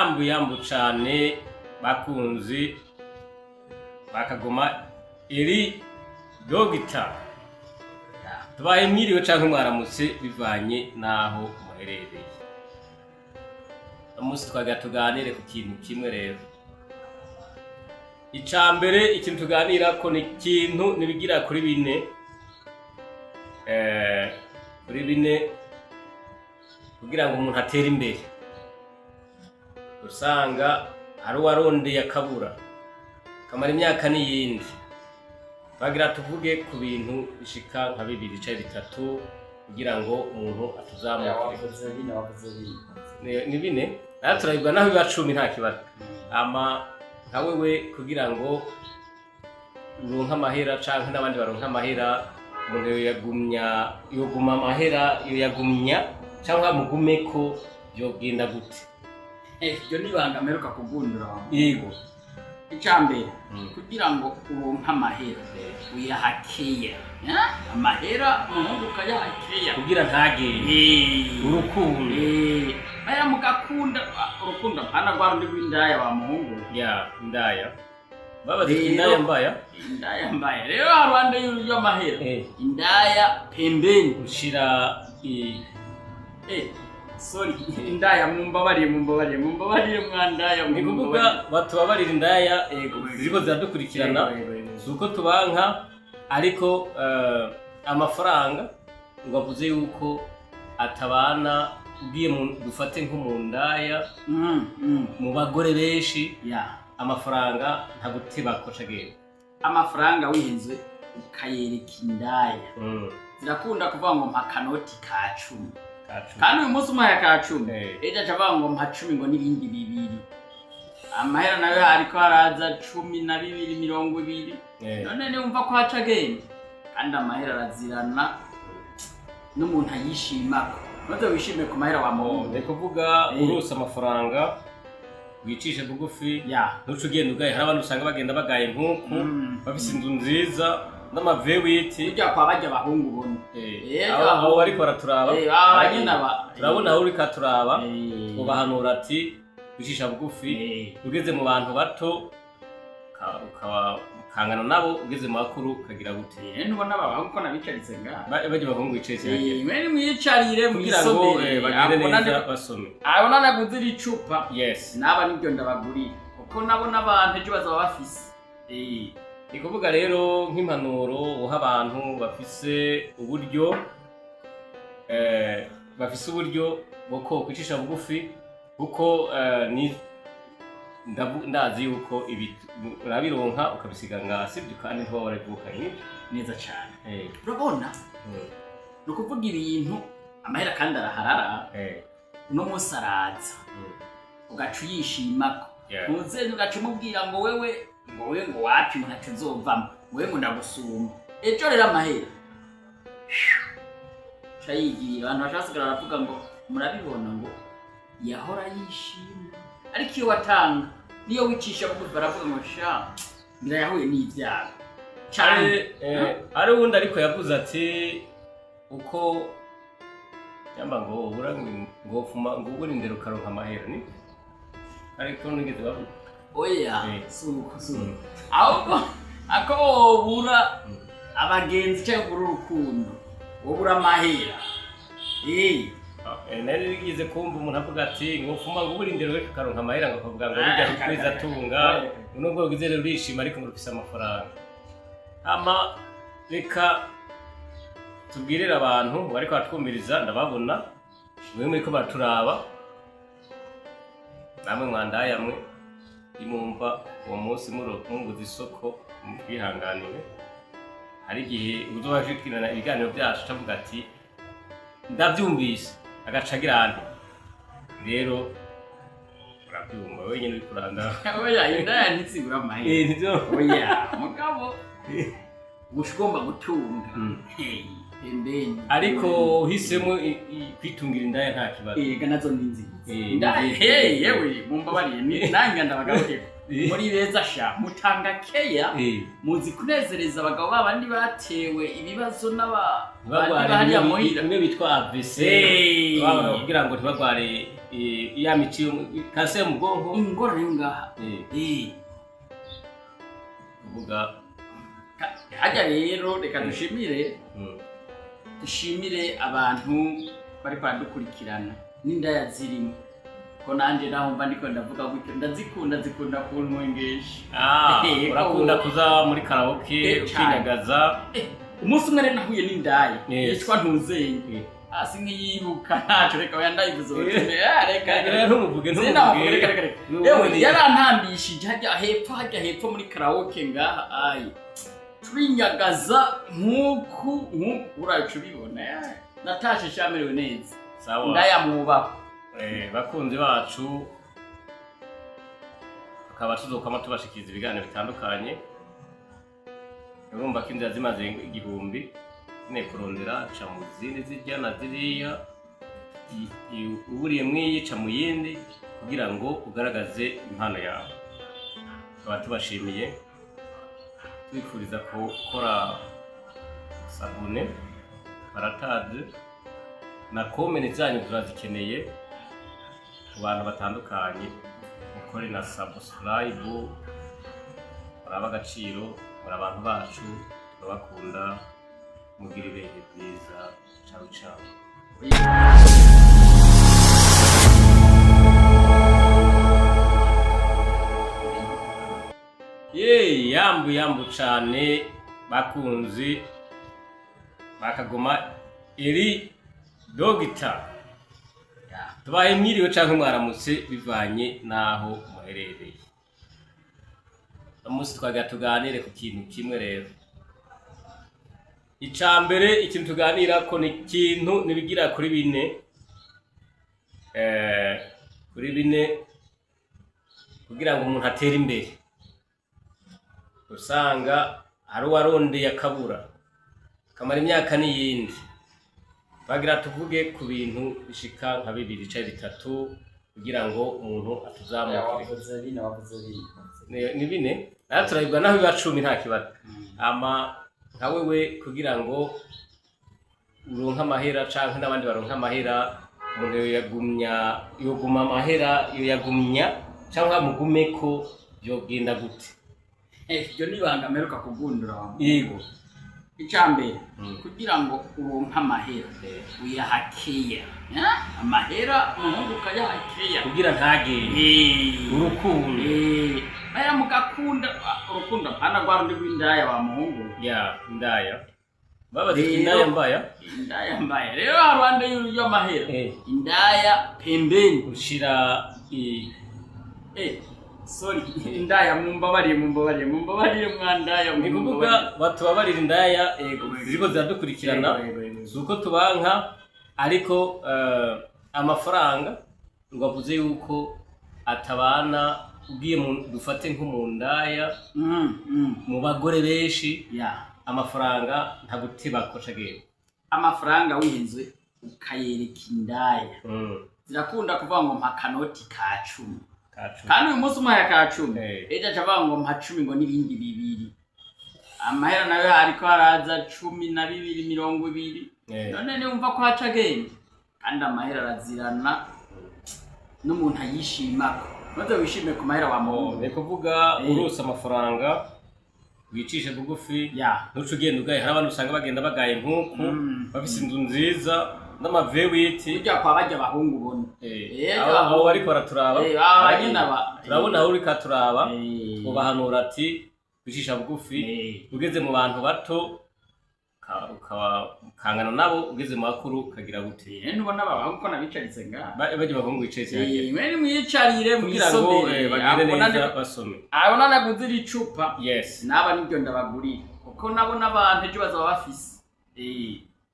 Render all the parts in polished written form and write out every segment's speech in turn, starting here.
Yambu yambu cane, bakunzi bakagoma eri dogita, tubaye mwiriwe canke mwaramutse bivanye n'aho muherereye. Umunsi twagira tuganire ku kintu kimwe. Rero ica mbere, ikintu tuganirako ni ikintu nibigira kuri bine, kuri bine kugira ngo umuntu atere imbere. Usanga hari uwarondeye akabura, kamara imyaka n'iyindi. Twagira tuvuge ku bintu bishika nka bibiri canke bitatu kugira ngo umuntu atuzamukire. Wavuze bine, wavuze bine. Ni bine nayo turabibwa, naho biba 10 nta kibazo. Ama nka wewe, kugira ngo uronke amahera canke n'abandi baronke amahera, umuntu yoyagumya, yoguma amahera, yoyagumya cyangwa mugumeko, yogenda gute? Iryo ni ibanga mperuka kugundura. Yego. Icya mbere, kugira ngo uronke amahera, uyaha keya. Amahera umuhungu ukayaha keya. Kugira ntagende urukundo. Aya mugakunda urukundo, mpana rwa rundi rw'indaya wa muhungu. Ya indaya babaze. Rero- Indaya mbaya. Indaya mbaya. Rero haruhande y'amahera, indaya pembeni. Ushira Sorry, indaya, mumbabarire, mumbabarire, mumbabarire, mwandaya. Ni kuvuga batubabarira indaya ziriko ziradukurikirana. Yego. Si uko tubanka, ariko amafaranga ngo avuze yuko atabana. Ugiye dufate nko mu ndaya, mu bagore benshi, amafaranga ntagutebako cagenda. Amafaranga wihenze ukayereka indaya, zirakunda kuvuga ngo mpa kanoti ka 10. Kacu. Kandi uyu munsi umuhaye ka 10, ejo aca avuga ngo mpa 10 ngo n'ibindi bibiri. Amahera nayo hariko haraza 12, 20. None niwumva ko haca agenda, kandi amahera arazirana n'umuntu ayishimako. Maze wishime ku mahera wa muhungu. Ni kuvuga urose amafaranga wicishe bugufi, ntuce ugenda ugaye. Hari abantu usanga bagenda bagaye nk'uku, bafise inzu nziza n'ama V8. Burya kwa bajya abahungu ubona. Abo bariko baraturaba, Aba nyine aba turabona aho uriko aturaba, ubahanura ati wicisha bugufi. Ugeze mu bantu bato ukangana nabo, ugeze mu bakuru ukagira gute? Ntubona aba bahungu ko nabicaritse ngaha? Bajya abahungu bicaye cyane. Mwe nimwiyicarire. Kugira ngo mwisomere. bagire Abo neza basome. Abo naguze iri cupa, naba nibyo ndabagurira, kuko nabo n'abantu ejo bazaba bafise. Ni kuvuga rero nk'impanuro uha abantu bafise uburyo, bafise uburyo bwo kwicisha bugufi, kuko ni ndazi yuko ibi urabironka ukabisiga ngaha, sibyo? Kandi ntiba warabivukanye. Neza cyane. Urabona, ni ukuvuga ibintu amahera kandi araharara. Uno munsi araza, ugaca uyishimako. Ntuze ugaca umubwira ngo wewe, ngo wewe, ngo wapi, ngo ntaco uzovamo, ngo wewe, ngo ndagusumba. Ejo rero amahera ca yigira, abantu baca basigara baravuga ngo murabibona, ngo yahora yishima. Ariko iyo watanga, niyo wicisha bugufi, baravuga ngo sha ngira yahuye n'ibyago cane. Ari uwundi ariko yavuze ati uko yamba ngo ubura ngo fuma ngo ubura indero ukaronka amahera, ni ariko nigeze bavuga. Oya. Suko suko, ahubwo ako wobura abagenzi cyangwa ubura urukundo, wobura amahera. Nari nigeze kumva umuntu avuga ati ngo fuma ngo ubura indero reka ukaronka amahera, ngo akavuga ngo burya rukwezi atunga, nubwo ugize rero urishima, ariko ngo ufise amafaranga. Ama reka tubwirire abantu bariko baratwumviriza, ndababona mwe muriko baraturaba, namwe mwandaya mwe imumva uwo munsi munguze isoko, mutwihanganire. Hari igihe uzoba ashikirana ibiganiro byacu acavuga ati ndabyumvise, agaca agira ante. Rero urabyumva wenyine uri kuranda. Oya, indaya ntizibura amahera. Nivyo. Oya, mugabo uba ugomba gutunga. Hey, pembeni. Ariko uhisemo kwitungira indaya nta kibazo. Ega nazo ni nziza. Ni Indaya nziza. Hey, yewe, mumbabarire, nanjye ndabagarukeko. Muri beza sha, mutanga keya, muzi kunezereza abagabo babandi batewe ibibazo n'aba ntibagware bandi hariya muhira. Bimwe bitwa AVC, baba kugira ngo ntibagware ya mici kanseri yo mu bwonko. Ingorane yo ngaha. Kuvuga Hajya rero reka dushimire, dushimire abantu bariko baradukurikirana n'indaya zirimo, ko nanje naho mba ndiko ndavuga gutyo ndazikunda, zikunda kuntwengesha. Ah, Yego. urakunda kuza muri karaoke Cane. ukinyagaza. Umunsi umwe rero nahuye n'indaya yitwa Ntuzenye. Hasi nkiyibuka ntaco, reka oya, ndayivuze ubutumire. Reka Reka ntumuvuge. Sinamuvuge, Ntumuvuge. reka reka reka. Yewe, yarantambishije hajya hepfo muri karaoke ngaha, ayi turinyagaza nk'uku nk'uku uraca ubibona. Natashe shamerewe neza. Sawa. Ndayamwubaha. Bakunzi bacu, tukaba tuzokama tubashikiriza ibiganiro bitandukanye. Urumva ko inzira zimaze igihumbi zine kurondera, ca mu zindi zijya na ziriya, uburiye mw'iyi ca mu yindi kugira ngo ugaragaze impano yawe. Tukaba tubashimiye, tubifuriza gukora s'abonner, partager na comments zanyu turazikeneye ku bantu batandukanye. Mukore na subscribe, murabe agaciro, muri abantu bacu, turabakunda, mugira ibihe byiza. Ciao ciao. Ye, yambu yambu cane bakunzi bakagoma eri dogita, tubaye mwiriwe canke mwaramutse bivanye n'aho muherereye. Umunsi twagira tuganire ku kintu kimwe rero. Ica mbere, ikintu tuganira ko ni ikintu nibigira kuri bine, kuri bine kugira ngo umuntu atere imbere. Usanga hari uwarondeye akabura, akamara imyaka n'iyindi. Twagira tuvuge ku bintu bishika nka bibiri canke bitatu kugira ngo umuntu atuzamukire. Wavuze bine, wavuze bine. Ni bine nayo turabibwa, naho biba 10 nta kibazo. Ama nka wewe, kugira ngo uronke amahera canke n'abandi baronke amahera, umuntu yoyagumya, yoguma amahera, yoyagumya canke amugumeko, yogenda gute? Iryo ni ibanga mperuka kugundura wa muntu. Yego. Icya mbere, kugira ngo uronke amahera, uyaha keya. Amahera umuhungu ukayaha keya kugira ntagende urukundo. Mahera mugakunda, urukundo apana rwa rundi rw'indaya wa muhungu. Ya indaya babaze. Rero- Indaya mbaya. Indaya mbaya rero haruhande y'amahera, indaya pembeni. Ushira Sorry, indaya, mumbabarire, mumbabarire, mumbabarire mwandaya. Ni kuvuga batubabarira indaya. Yego. Ziriko ziradukurikirana. Yego. Si uko tubanka, ariko amafaranga ngo avuze yuko atabana ugiye dufate nko mu ndaya, mu bagore benshi, amafaranga ntagutebako cagenda. Amafaranga wihenze ukayereka indaya, zirakunda kuvuga ngo mpa kanoti ka 10. Kacu. Kandi uyu munsi umuhaye ka 10, ejo aca avuga ngo mpa 10 ngo n'ibindi bibiri. Amahera nayo hariko haraza 12, 20. None niwumva ko haca agenda, kandi amahera arazirana n'umuntu ayishimako, maze wishime ku mahera wa muhungu. Ni kuvuga urose amafaranga wicishe bugufi, ntuce ugenda ugaye. Hari abantu usanga bagenda bagaye nk'uku, bafise inzu nziza n'ama V8. Burya kwa barya abahungu ubona. Abo bariko baraturaba, Aba nyene aba turabona aho uriko araturaba, ubahanura ati kwicisha bugufi. Ugeze mu bantu bato ukangana nabo, ugeze mu bakuru ukagira gute? Ntubona aba bahungu ko nabicaritse ngaha? Barya bahungu bicaye cyane. Mwe nimwiyicarire kugira ngo mwisomere. bagende Abo neza basome. Abo nanaguze iri cupa, naba nibyo ndabagurira, kuko nabo n'abantu ejo bazaba bafise.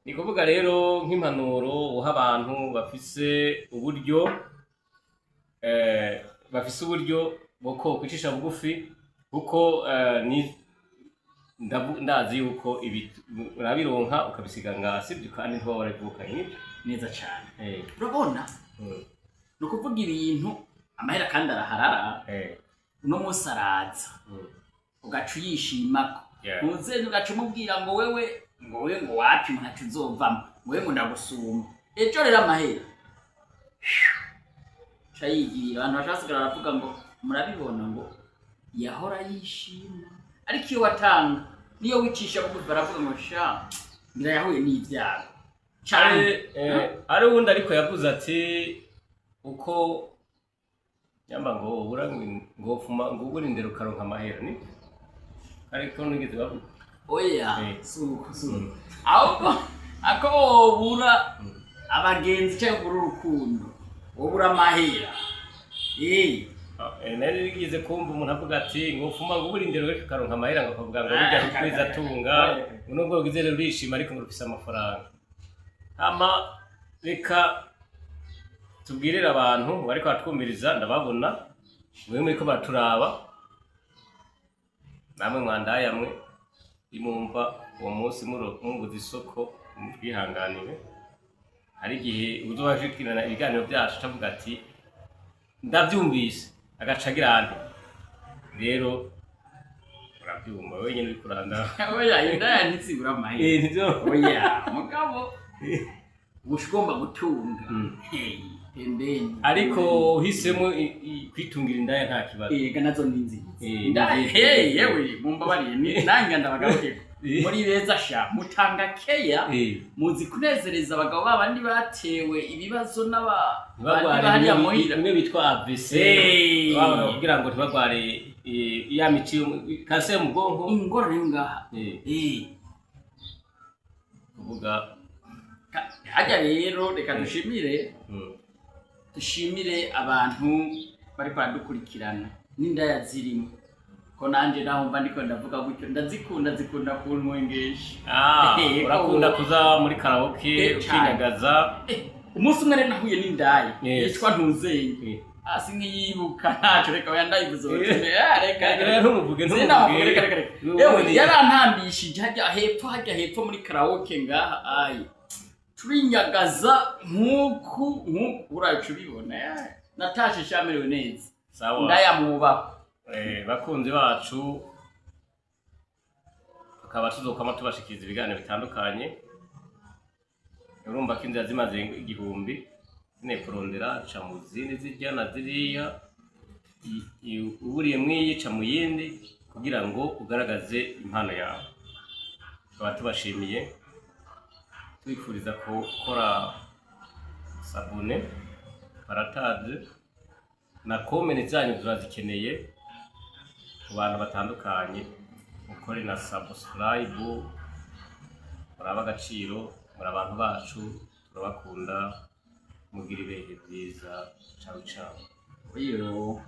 Ni kuvuga rero nk'impanuro uha abantu bafise uburyo, bafise uburyo bwo kwicisha bugufi, kuko ni ndazi yuko ibi urabironka ukabisiga ngaha, sibyo? Kandi ntiba warabivukanye, nibyo? Neza cane. Urabona, ni ukuvuga ibintu amahera kandi araharara. Uno munsi araza, ugaca uyishimako, ntuze ugaca umubwira ngo wewe, ngo wewe, ngo wapi, ngo ntaco uzovamo, ngo wewe, ngo ndagusumba. Ejo rero amahera ca yigira, abantu bashasigara baravuga ngo murabibona, ngo yahora yishima. Ariko iyo watanga, niyo wicisha bugufi, baravuga ngo sha, ngira yahuye n'ibyago cane. Ari wundi, ariko yavuze ati uko yamba ngo ubura ngo fuma ngo ubura indero ukaronka amahera, ni ariko nigeze bavuga. Oya. Suko suko, ahubwo ako wobura abagenzi cyangwa ubura urukundo, wobura amahera. Nari nigeze kumva umuntu avuga ati ngo fuma ngo ubura indero ariko ukaronka amahera, ngo akavuga ngo burya rukwiza atunga, ngo nubwo rugize rero urishima, ariko ngo rufise amafaranga. Hama reka tubwirire abantu bariko baratwumviriza, ndababona mwe muriko baraturaba, namwe mwandayamwe imumva uwo munsi mubuze isoko, mutwihanganire. Hari igihe uzoba ibiganiro byacu acavuga ati ndabyumvise, agaca agira ante. Rero urabyumva wenyine uri kuranda. Oya, indaya ntizibura amahera. Nivyo. Oya, mugabo uba ugomba gutunga. Hey, pembeni. Ariko uhisemo kwitungira indaya, nta kibazo. Ega nazo ni nziza. Indaya ni nziza. Hey, yewe, mumbabariye, nange ndabagarukeko. Muri beza sha, mutanga keya. Muzi kunezereza abagabo babandi batewe ibibazo n'aba ntibagware hariya muhira. Bimwe bitwa AVC. Baba kugira ngo ntibagware ya mici kanseri mu bwonko. Ingorane yo ngaha. Kuvuga. Harya rero reka dushimire, dushimire abantu bariko baradukurikirana n'indaya zirimo, ko nanje naho mba ndiko ndavuga gutyo ndazikunda, zikunda kuntwengesha. Ah, urakunda kuza muri karaoke Cane. ukinyagaza. Umunsi umwe rero nahuye n'indaya yitwa Ntuzenye. Hasi nkiyibuka ntaco, reka oya, ndayivuze ubutumwe. Reka Reka reka. ntumuvuge. Sinamuvuge, Ntumuvuge. reka reka reka. Yewe, yarantambishije hajya hepfo, hajya hepfo muri karaoke ngaha, ayi turinyagaza nk'uku nk'uku, uraca ubibona. Natashe shamerewe neza. Sawa. Ndayamwubaha. Bakunzi bacu, tukaba tuzokwama tubashikiriza ibiganiro bitandukanye. Urumva ko inzira zimaze 1000 zine kurondera, ca mu zindi zijya na ziriya. Uburiye mw'iyi, ca mu yindi kugira ngo ugaragaze impano yawe. Tukaba tubashimiye, tubifuriza gukora s'abonner, partager na comments zanyu turazikeneye ku bantu batandukanye. Mukore na subscribe, murabe agaciro, muri abantu bacu, turabakunda, mugira ibihe byiza. Ciao ciao. Oyo.